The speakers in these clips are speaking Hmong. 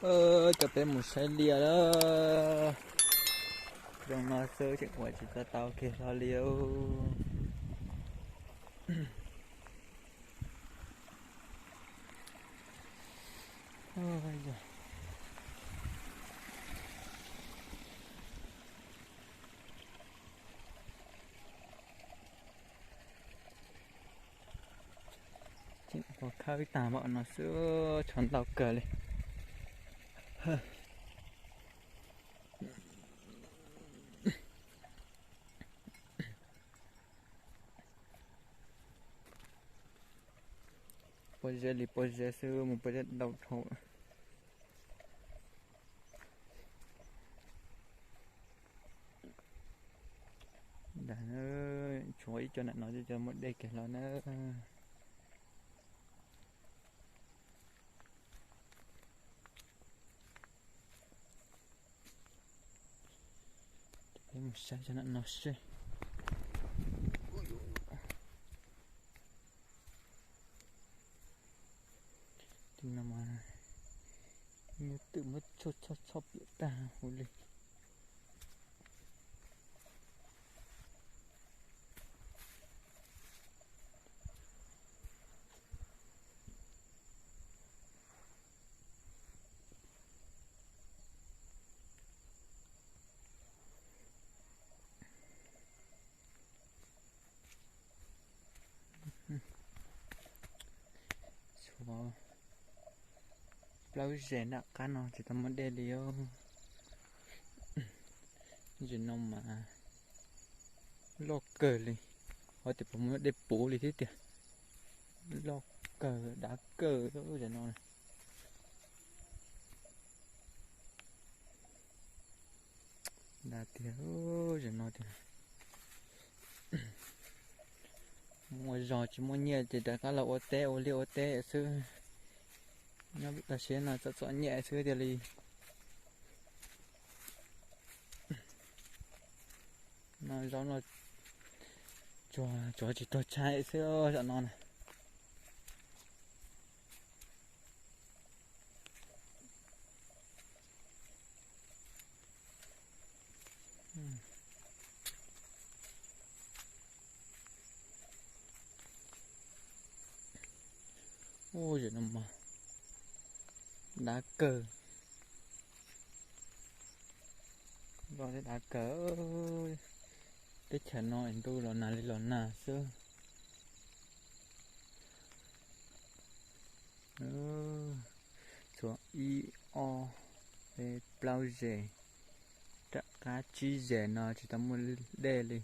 Coj peb mus saib liaj lawm. Zoo no xwb tseem ua tsis tau tau kiag hlo li. Tseem pom khawb tag npaum no xwb, tshuav ntau kawg li. Pob zeb li pob zeb xwb, mus pob zeb ntau dhau. Ntag, tshuav ib co nram no, coj muaj dej kiag hlo na. Peb mus saib cov nram no seb. Tim no mas nyob twm muab txhoj txhoj txhoj piam tag huv li. Tshuav plaub zes nram qab no tsis tau muaj dej li os. Zes no mas loj kawg li, ho tias puas muaj dej puv li thiab tiag. Loj kawg dav kawg zes no. Dav tiag, zes no tiag. Mus ua zog tsis muaj nyiaj ces rov qab los ua teb ua liaj ua teb xwb. Nyob tam sim no txom txom nyem xwb tiag li. No zaub no tsuag tsuag tsis tuag tshaib xwb zaum no na. Ub, zem no mas dav kawg. Dav kawg. Teb chaws no es ntuj los nag li los nag xwb. Tshuav ib, ob, peb, plaub zes, rov qab tsib zes no tsis tau muaj dej li.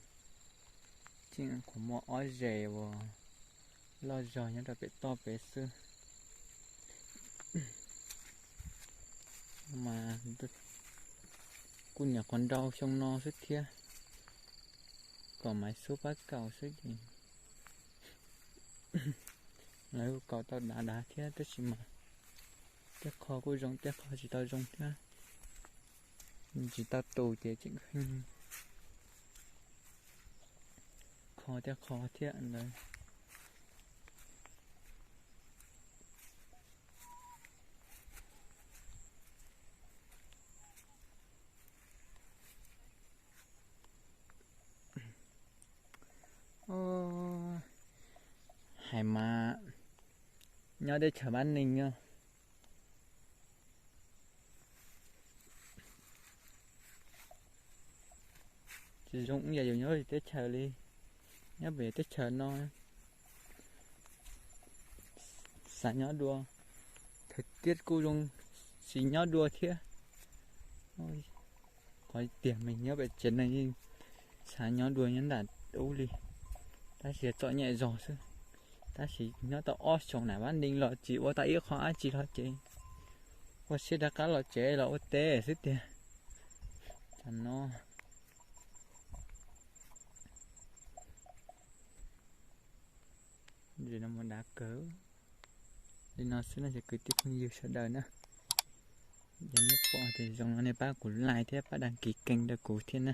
Tseem qhuav muaj ob zes uas loj zog nyob rau pem toj pem xwb. Mas kuj nyuam qhuav nrau xyoo no xwb thiab, kom Maiv Xub pab kaus xwb ces lawv kuj kaus tau dav dav thiab tab sis mas tej qho kuj zoo tej qho tsis tau zoo thiab. Tsis tau tus ces tseem kho tej qho thiab ntawd. Hais mas nyob teb chaws Pab Neeg no tsis zoo ib yam yus nyob teb chaws li. Nyob pem teb chaws no xav nyob dua, thời tiết kuj zoo, xav nyob dua thiab. Qhov tiag mas nyob pem tsev neeg yeej xav nyob dua nyob nram ub li, tab sis txom nyem zog xwb. Tab sis nyob tau ob xyoos na Pab Neeg los tsis ua tau ib qho dab tsi los ces ua siab rov qab los tsev los ua teb xwb tiag. Tam no zem no mas dav kawg li no xwb no ces kwv tij phooj ywg sawv daws na, yog nej pom tias zoo no nej pab kuv like thiab pab đăng ký kênh rau kuv thiab na.